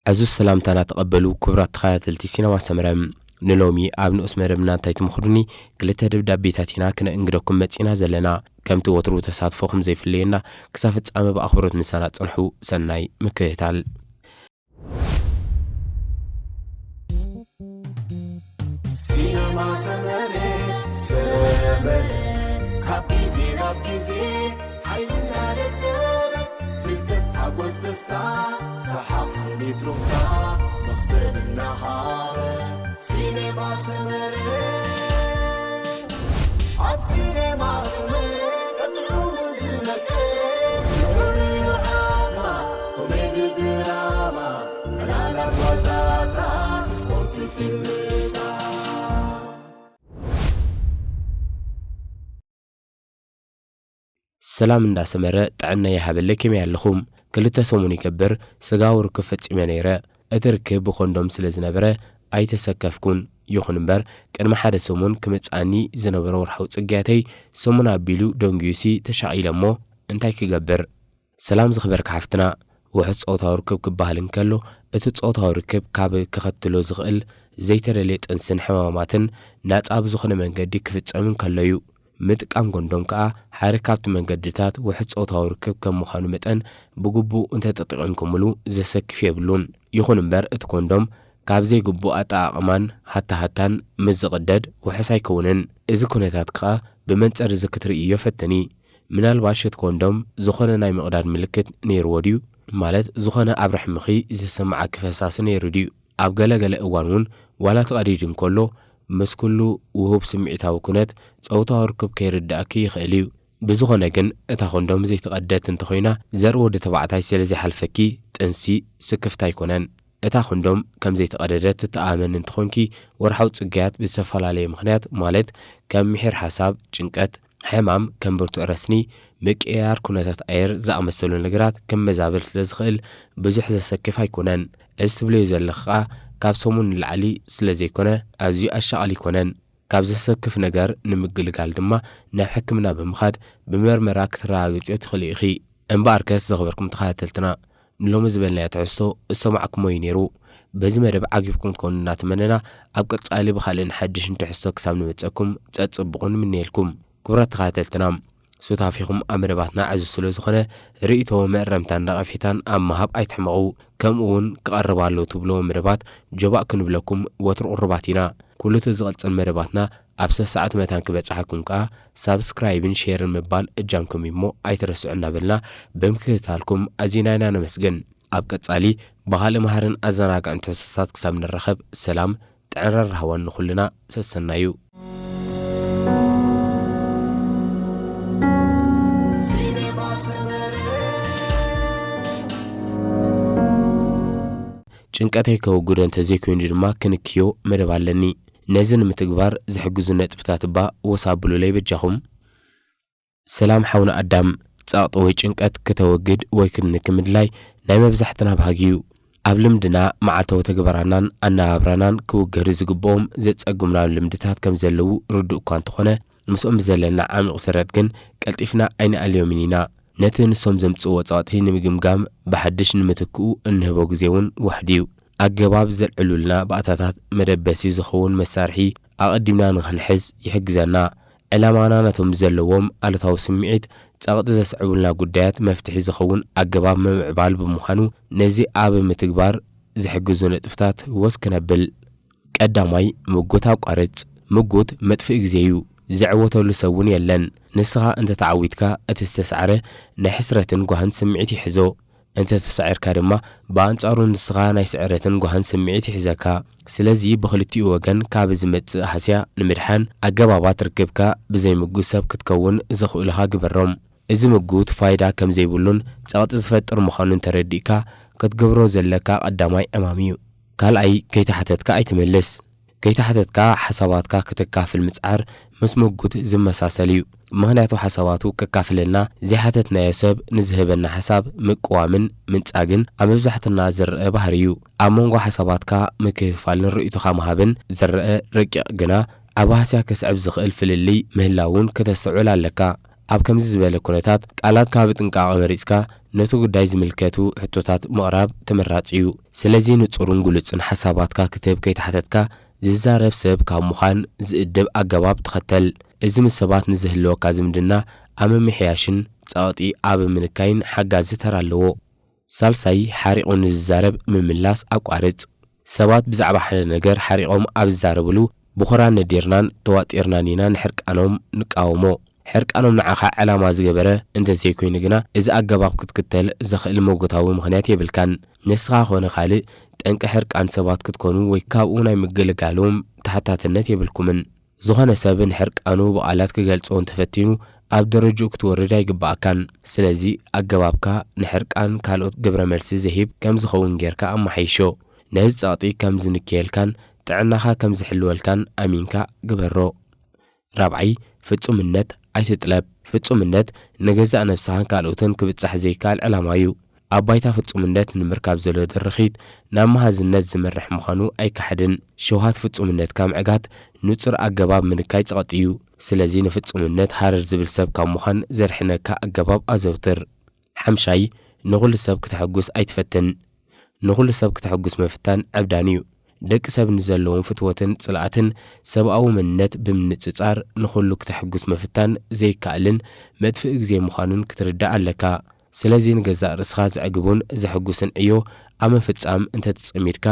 ዕዙዝ ሰላምታና ተቐበሉ ክቡራት ተኸታተልቲ ሲነማ ሰመረ። ንሎሚ ኣብ ንኡስ መደብና እንታይ ትምኽሩኒ ክልተ ደብዳቤታት ኢና ክነእንግደኩም መጺና ዘለና። ከምቲ ወትሩ ተሳትፎኹም ዘይፍለየና ክሳብ ፍጻመ ብኣኽብሮት ምሳና ጽንሑ። ሰናይ ምክትታል። ሲነማ ሰመረ፣ ሰመረ፣ ካብ ግዜ ናብ ግዜ ሓይልና ደደበ፣ ፍልጠት ሓጎስ ደስታ፣ ሰሓቕ ስኒት ሩፍታ፣ መኽሰብ እናሃበ። ሲነማ ሰመረ፣ ኣብ ሲነማ ሰመረ፣ ጥዑሙ ዝመቀረ፣ ንዑ ዓማ፣ ኮሜዲ ድራማ፣ ዕላላት ዋዛታት፣ ስፖርት ፊልምታት። ሰላም እንዳሰመረ ጥዕና ይሃበለይ፣ ከመይ ኣለኹም? ክልተ ሰሙን ይገብር ስጋዊ ርክብ ፈጺመ ነይረ። እቲ ርክብ ብኮንዶም ስለ ዝነበረ ኣይተሰከፍኩን። ይኹን እምበር ቅድሚ ሓደ ሰሙን ክመጽኣኒ ዝነበረ ወርሓዊ ጽግያተይ ሰሙን ኣቢሉ ደንጉዩሲ ተሻቒለ እሞ እንታይ ክገብር? ሰላም ዝኽበርካ ሓፍትና፣ ውሑስ ጾታዊ ርክብ ክበሃል እንከሎ፣ እቲ ጾታዊ ርክብ ካብ ከኸትሎ ዝኽእል ዘይተደልየ ጥንስን ሕማማትን ናጻ ብዝኾነ መንገዲ ክፍጸም እንከሎ እዩ። ምጥቃም ኮንዶም ከኣ ሓደ ካብቲ መንገድታት ውሑስ ጾታዊ ርክብ ከም ምዃኑ መጠን፣ ብግቡእ እንተተጠቒምኩምሉ ዘሰክፍ የብሉን። ይኹን እምበር፣ እቲ ኮንዶም ካብ ዘይግቡእ ኣጠቓቕማን ሃታሃታን ምስ ዝቕደድ ውሑስ ኣይከውንን። እዚ ኩነታት ከኣ ብመንጽር እዚ ክትርእዮ ፈትኒ። ምናልባሽ እቲ ኮንዶም ዝኾነ ናይ ምቕዳድ ምልክት ነይርዎ ድዩ? ማለት፣ ዝኾነ ኣብ ርሕምኺ ዝተሰምዓኪ ፈሳሲ ነይሩ ድዩ? ኣብ ገለ ገለ እዋን እውን ዋላ ተቐዲዱ እንከሎ፣ ምስ ኩሉ ውሁብ ስምዒታዊ ኩነት ጾታዊ ርክብ ከይርድኣኪ ይኽእል እዩ። ብዝኾነ ግን፣ እታ ኮንዶም ዘይተቐደት እንተኾይና፣ ዘርኢ ወዲ ተባዕታይ ስለ ዘይሓልፈኪ፣ ጥንሲ ስክፍታ ኣይኮነን። እታ ኮንዶም ከም ዘይተቐደደት ትተኣመኒ እንተኾንኪ፣ ወርሓዊ ጽግያት ብዝተፈላለየ ምኽንያት፣ ማለት ከም ምሒር ሓሳብ፣ ጭንቀት፣ ሕማም፣ ከም ብርቱዕ ረስኒ፣ ምቅይያር ኩነታት ኣየር ዝኣመሰሉ ነገራት ክመዛበል ስለ ዝኽእል፣ ብዙሕ ዘሰክፍ ኣይኮነን። እዚ ትብልዮ ዘለኺ ከኣ ካብ ሰሙን ንላዕሊ ስለ ዘይኮነ፣ ኣዝዩ ኣሻቓሊ ኣይኮነን። ካብ ዘሰክፍ ነገር ንምግልጋል ድማ ናብ ሕክምና ብምኻድ ብመርመራ ክትረጋግጽዮ ትኽእሊ ኢኺ። እምበኣርከስ ዝኸበርኩም ተኸታተልትና፣ ንሎሚ ዝበልናዮ ትሕዝቶ ዝሰማዕኩሞ እዩ ነይሩ። በዚ መደብ ዓጊብኩም ክትኮኑ እናተመነና፣ ኣብ ቀጻሊ ብኻልእን ሓድሽን ትሕዝቶ ክሳብ ንመጸኩም ጸጽብቑ ንምነየልኩም። ክቡራት ተኸታተልትና፣ ሱታፌኹም ኣብ መደባትና ዕዙዝ ስለ ዝኾነ፣ ርእይቶ፣ መእረምታን ነቐፌታን ኣብ ምሃብ ኣይትሕመቑ። ከምኡ እውን ክቐርብ ኣሎ ትብልዎ መደባት ጆባእ ክንብለኩም ወትሩ ቅሩባት ኢና። ኩሉ እቲ ዝቕጽል መደባትና ኣብ ሰሰዓት መታን ክበጽሓኩም ከኣ ሳብስክራይብን ሼርን ምባል እጃምኩም እዩ እሞ ኣይትረስዑ እናበልና ብምክትታልኩም ኣዚና ኢና ነመስግን። ኣብ ቀጻሊ ብኻልእ መሃርን ኣዘናጋዕን ትሕዝቶታት ክሳብ ንራኸብ ሰላም ጥዕናን ራህዋን ንኹልና ሰሰናዩ። ጭንቀተይ ከወግዶ እንተዘይኮይኑ ድማ ክንክዮ መደብ ኣለኒ። ነዚ ንምትግባር ዝሕግዙ ነጥብታት እባ ወስ ኣብሉለይ በጃኹም። ሰላም ሓውና ኣዳም፣ ጸቕጢ ወይ ጭንቀት ክተወግድ ወይ ክትንኪ ምድላይ ናይ መብዛሕትና ባህጊ እዩ። ኣብ ልምድና፣ መዓልታዊ ተግባራናን ኣነባብራናን ክውገዱ ዝግብኦም ዘጸግሙና ልምድታት ከም ዘለዉ ርዱእ እኳ እንተኾነ፣ ምስኦም ብዘለና ዓሚቕ ስረት ግን ቀልጢፍና ኣይንኣልዮምን ኢና። ነቲ ንሶም ዘምጽእዎ ጸቕጢ ንምግምጋም ብሓድሽ ንምትክኡ እንህቦ ግዜ እውን ዋሕዲ እዩ። ኣገባብ ዘልዕሉልና ባእታታት መደበሲ ዝኸውን መሳርሒ ኣቐዲምና ንኽንሕዝ ይሕግዘና። ዕላማና ነቶም ዘለዎም ኣሉታዊ ስምዒት ጸቕጢ ዘስዕቡልና ጉዳያት መፍትሒ ዝኸውን ኣገባብ ምምዕባል ብምዃኑ፣ ነዚ ኣብ ምትግባር ዝሕግዙ ነጥብታት ወስ ክነብል። ቀዳማይ፣ ምጉት ኣቋርጽ። ምጉት መጥፍኢ ግዜ እዩ። ዝዕወተሉ ሰብ እውን የለን። ንስኻ እንተ ተዓዊትካ፣ እቲ ዝተሳዕረ ናይ ሕስረትን ጓህን ስምዒት ይሕዞ። እንተ ተሳዒርካ ድማ፣ ብኣንጻሩ ንስኻ ናይ ስዕረትን ጓህን ስምዒት ይሕዘካ። ስለዚ፣ ብኽልቲኡ ወገን ካብ ዝመጽእ ሃስያ ንምድሓን፣ ኣገባባት ርክብካ ብዘይ ምጉት ሰብ ክትከውን ዘኽእሉኻ ግበሮም። እዚ ምጉት ፋይዳ ከም ዘይብሉን ጸቕጢ ዝፈጥር ምዃኑን ተረዲእካ፣ ክትገብሮ ዘለካ ቀዳማይ ዕማም እዩ። ካልኣይ፣ ከይተሓተትካ ኣይትመልስ። ከይተሓተትካ ሓሳባትካ ክተካፍል ምጽዓር ምስ ምጉት ዝመሳሰል እዩ። ምኽንያቱ ሓሳባቱ ከካፍለና ዘይሓተትናዮ ሰብ ንዝህበና ሓሳብ ምቅዋምን ምንጻግን ኣብ መብዛሕትና ዝረአ ባህሪ እዩ። ኣብ መንጎ ሓሳባትካ ምክፍፋልን ርእይቶኻ ምሃብን ዝረአ ረቂቕ ግና ዓቢ ሃስያ ከስዕብ ዝኽእል ፍልልይ ምህላው እውን ከተስተውዕል ኣለካ። ኣብ ከምዚ ዝበለ ኩነታት ቃላትካ ብጥንቃቐ መሪጽካ ነቲ ጉዳይ ዝምልከቱ ሕቶታት ምቕራብ ተመራጺ እዩ። ስለዚ ንጹርን ግሉጽን ሓሳባትካ ክትህብ ከይተሓተትካ ዝዛረብ ሰብ ካብ ምዃን ዝእድብ ኣገባብ ተኸተል። እዚ ምስ ሰባት ንዝህልወካ ዝምድና ኣብ ምምሕያሽን ጸቕጢ ኣብ ምንካይን ሓጋዚ ተራ ኣለዎ። ሳልሳይ፣ ሓሪቑ ንዝዛረብ ምምላስ ኣቋርጽ። ሰባት ብዛዕባ ሓደ ነገር ሓሪቖም ኣብ ዝዛረብሉ ብኹራ ነዲርናን ተዋጢርናን ኢና ንሕርቃኖም ንቃወሞ። ሕርቃኖም ንዓኻ ዕላማ ዝገበረ እንተዘይኮይኑ ግና፣ እዚ ኣገባብ ክትክተል ዘኽእል መጎታዊ ምኽንያት የብልካን። ንስኻ ኾነ ካልእ ጠንቂ ሕርቃን ሰባት ክትኮኑ ወይ ካብኡ ናይ ምግልጋሎም ተሓታትነት የብልኩምን። ዝኾነ ሰብ ንሕርቃኑ ብቓላት ክገልጾ እንተፈቲኑ፣ ኣብ ደረጅኡ ክትወርድ ኣይግባኣካን። ስለዚ ኣገባብካ ንሕርቃን ካልኦት ግብረ መልሲ ዝሂብ ከም ዝኸውን ጌርካ ኣመሓይሾ። ነዚ ጸቕጢ ከም ዝንክየልካን ጥዕናኻ ከም ዝሕልወልካን ኣሚንካ ግበሮ። ራብዓይ፣ ፍጹምነት ኣይትጥለብ። ፍጹምነት ንገዛእ ነብስኻን ካልኦትን ክብጻሕ ዘይከኣል ዕላማ እዩ። ኣብ ባይታ ፍጹምነት ንምርካብ ዘሎ ድርኺት ናብ መሃዝነት ዝመርሕ ምዃኑ ኣይከሓድን። ሸውሃት ፍጹምነትካ ምዕጋት ንጹር ኣገባብ ምንካይ ጸቕጢ እዩ። ስለዚ ንፍጹምነት ሃረር ዝብል ሰብ ካብ ምዃን ዘድሕነካ ኣገባብ ኣዘውትር። ሓምሻይ፣ ንኹሉ ሰብ ክተሐጉስ ኣይትፈትን። ንኹሉ ሰብ ክተሐጉስ ምፍታን ዕብዳን እዩ። ደቂ ሰብ ንዘለዎም ፍትወትን ጽልኣትን ሰብኣዊ መንነት ብምንጽጻር ንኹሉ ክተሐጉስ ምፍታን ዘይከኣልን መጥፍኢ ግዜ ምዃኑን ክትርዳእ ኣለካ። ስለዚ ንገዛእ ርእስኻ ዘዕግቡን ዘሐጉስን ዕዮ ኣብ ምፍጻም እንተተጸሚድካ፣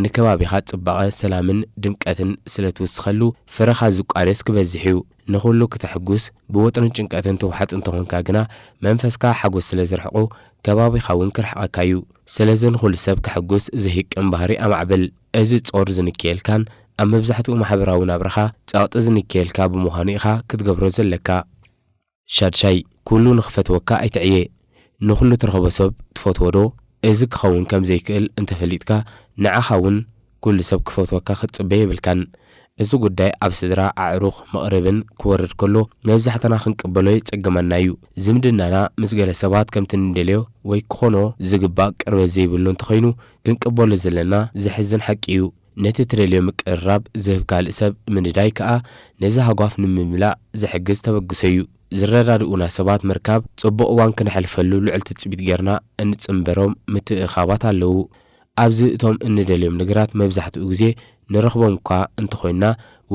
ንከባቢኻ ጽባቐ፣ ሰላምን ድምቀትን ስለ ትውስኸሉ፣ ፍረኻ ዝቋደስ ክበዝሕ እዩ። ንኹሉ ክተሕጉስ ብወጥርን ጭንቀትን ትውሓጥ እንተኾንካ ግና፣ መንፈስካ ሓጎስ ስለ ዝርሕቑ፣ ከባቢኻ እውን ክርሕቐካ እዩ። ስለዚ ንኹሉ ሰብ ከሐጉስ ዝህቅን ባህሪ ኣማዕብል። እዚ ጾር ዝንክየልካን ኣብ መብዛሕትኡ ማሕበራዊ ናብራኻ ጸቕጢ ዝንክየልካ ብምዃኑ ኢኻ ክትገብሮ ዘለካ። ሻድሻይ፣ ኩሉ ንኽፈትወካ ኣይትዕየ። ንኹሉ ትረኽቦ ሰብ ትፈትዎ ዶ? እዚ ክኸውን ከም ዘይክእል እንተፈሊጥካ፣ ንዓኻ እውን ኩሉ ሰብ ክፈትወካ ክትጽበ የብልካን። እዚ ጉዳይ ኣብ ስድራ፣ ኣዕሩኽ፣ መቕርብን ክወርድ ከሎ፣ መብዛሕትና ክንቅበሎ የጸግመና እዩ። ዝምድናና ምስ ገለ ሰባት ከምቲ ንደልዮ ወይ ክኾኖ ዝግባእ ቅርበት ዘይብሉ እንተኾይኑ፣ ክንቅበሎ ዘለና ዘሕዝን ሓቂ እዩ። ነቲ ትደልዮ ምቅርራብ ዝህብ ካልእ ሰብ ምንዳይ ከኣ፣ ነዚ ሃጓፍ ንምምላእ ዝሕግዝ ተበግሶ እዩ። ዝረዳድኡና ሰባት ምርካብ፣ ጽቡቕ እዋን ክነሕልፈሉ ልዑል ትጽቢት ጌርና እንጽንበሮም ምትእኽኻባት ኣለዉ። ኣብዚ እቶም እንደልዮም ነገራት መብዛሕትኡ ግዜ ንረኽቦም እኳ እንተኾይንና፣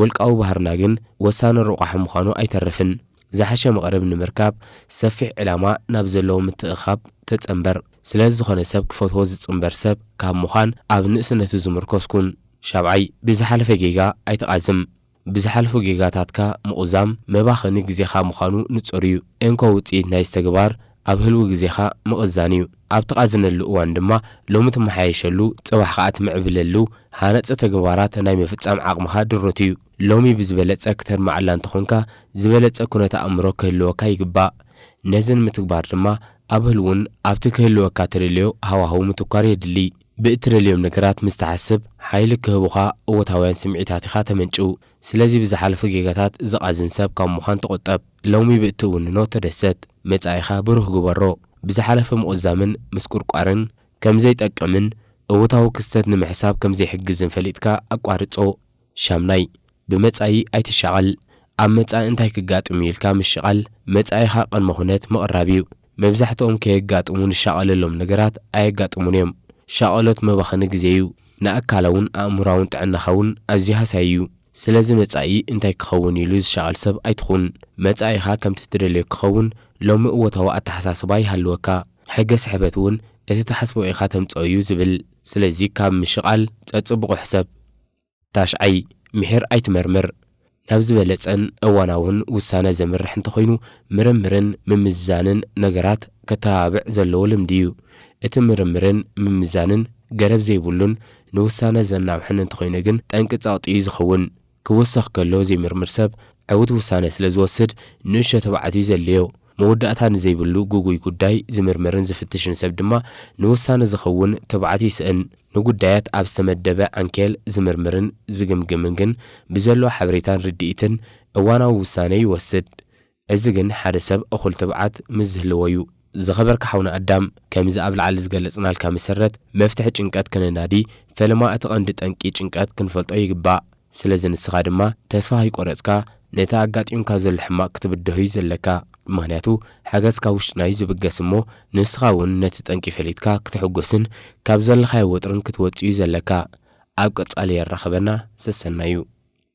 ወልቃዊ ባህርና ግን ወሳኒ ረቋሒ ምዃኑ ኣይተርፍን። ዝሓሸ መቕርብ ንምርካብ፣ ሰፊሕ ዕላማ ናብ ዘለዎ ምትእኽኻብ ተጸንበር። ስለ ዝኾነ ሰብ ክፈትዎ ዝጽንበር ሰብ ካብ ምዃን፣ ኣብ ንእስነቱ ዝምርኮስ ኩን። ሻብዓይ፣ ብዝሓለፈ ጌጋ ኣይትቓዝም። ብዝሓለፉ ጌጋታትካ ምቑዛም መባኸኒ ግዜኻ ምዃኑ ንጹር እዩ። እንኮ ውጽኢት ናይዚ ተግባር ኣብ ህልዊ ግዜኻ ምቕዛን እዩ። ኣብ ትቓዝነሉ እዋን ድማ ሎሚ ትመሓየሸሉ፣ ጽባሕ ከኣ ትምዕብለሉ ሃነጽቲ ተግባራት ናይ ምፍጻም ዓቕምኻ ድሩት እዩ። ሎሚ ብዝበለጸ ክተድምዓላ እንተኾንካ፣ ዝበለጸ ኩነተ ኣእምሮ ክህልወካ ይግባእ። ነዚ ንምትግባር ድማ ኣብ ህልውን ኣብቲ ክህልወካ ትደልዮ ሃዋህው ምትኳር የድሊ። ብእትደልዮም ነገራት ምስ ትሓስብ፣ ሓይሊ ክህቡኻ እወታውያን ስምዒታት ኢኻ ተመንጭው። ስለዚ ብዝሓለፉ ጌጋታት ዝቓዝን ሰብ ካብ ምዃን ተቖጠብ። ሎሚ ብእትውንኖ ተደሰት። መጻኢኻ ብሩህ ግበሮ። ብዝሓለፈ ምቑዛምን ምስቁርቋርን ከም ዘይጠቅምን እወታዊ ክስተት ንምሕሳብ ከም ዘይሕግዝን ፈሊጥካ ኣቋርጾ። ሻምናይ፣ ብመጻኢ ኣይትሻቐል። ኣብ መጻኢ እንታይ ክጋጥም እዩ ኢልካ ምሽቓል፣ መጻኢኻ ቅድመ ኩነት ምቕራብ እዩ። መብዛሕትኦም ከየጋጥሙ ንሻቐለሎም ነገራት ኣየጋጥሙን እዮም። ሻቐሎት መባኸኒ ግዜ እዩ። ንኣካላውን ኣእምሮኣውን ጥዕናኻ እውን ኣዝዩ ሃሳዪ እዩ። ስለዚ መጻኢ እንታይ ክኸውን ኢሉ ዝሻቐል ሰብ ኣይትኹን። መጻኢኻ ከምቲ ትደልዮ ክኸውን ሎሚ እወታዊ ኣተሓሳስባ ይሃልወካ። ሕገ ስሕበት እውን እቲ ትሓስቦ ኢኻ ተምጽኦ እዩ ዝብል። ስለዚ ካብ ምሽቓል ጸጽብቑ ሕሰብ። ታሽዓይ፣ ምሒር ኣይትመርምር። ናብ ዝበለጸን እዋናውን ውሳነ ዘምርሕ እንተኾይኑ፣ ምርምርን ምምዝዛንን ነገራት ከተባብዕ ዘለዎ ልምዲ እዩ። እቲ ምርምርን ምምዛንን ገደብ ዘይብሉን ንውሳነ ዘናውሕን እንተኾይኑ ግን፣ ጠንቂ ጸቕጢ እዩ ዝኸውን። ክውሰኽ ከሎ ዘይምርምር ሰብ ዕዉት ውሳነ ስለ ዝወስድ፣ ንእሽቶ ትብዓት እዩ ዘድልዮ። መወዳእታ ንዘይብሉ ግጉይ ጉዳይ ዝምርምርን ዝፍትሽን ሰብ ድማ፣ ንውሳነ ዝኸውን ትብዓት ይስእን። ንጉዳያት ኣብ ዝተመደበ ዓንኬል ዝምርምርን ዝግምግምን ግን፣ ብዘሎ ሓበሬታን ርድኢትን እዋናዊ ውሳነ ይወስድ። እዚ ግን ሓደ ሰብ እኹል ትብዓት ምስ ዝህልዎ እዩ። ዝኸበርካ ሓውና ኣዳም፣ ከምዚ ኣብ ላዕሊ ዝገለጽናልካ መሰረት፣ መፍትሒ ጭንቀት ከነናዲ፣ ፈለማ እቲ ቀንዲ ጠንቂ ጭንቀት ክንፈልጦ ይግባእ። ስለዚ ንስኻ ድማ ተስፋ ከይቆረጽካ፣ ነቲ ኣጋጢሙካ ዘሎ ሕማቕ ክትብድሆ እዩ ዘለካ። ምኽንያቱ ሓገዝ ካብ ውሽጥና እዩ ዝብገስ እሞ፣ ንስኻ እውን ነቲ ጠንቂ ፈሊጥካ ክትሕጎስን ካብ ዘለኻዮ ወጥርን ክትወጽእ እዩ ዘለካ። ኣብ ቀጻሊ የራኽበና። ሰሰናዩ።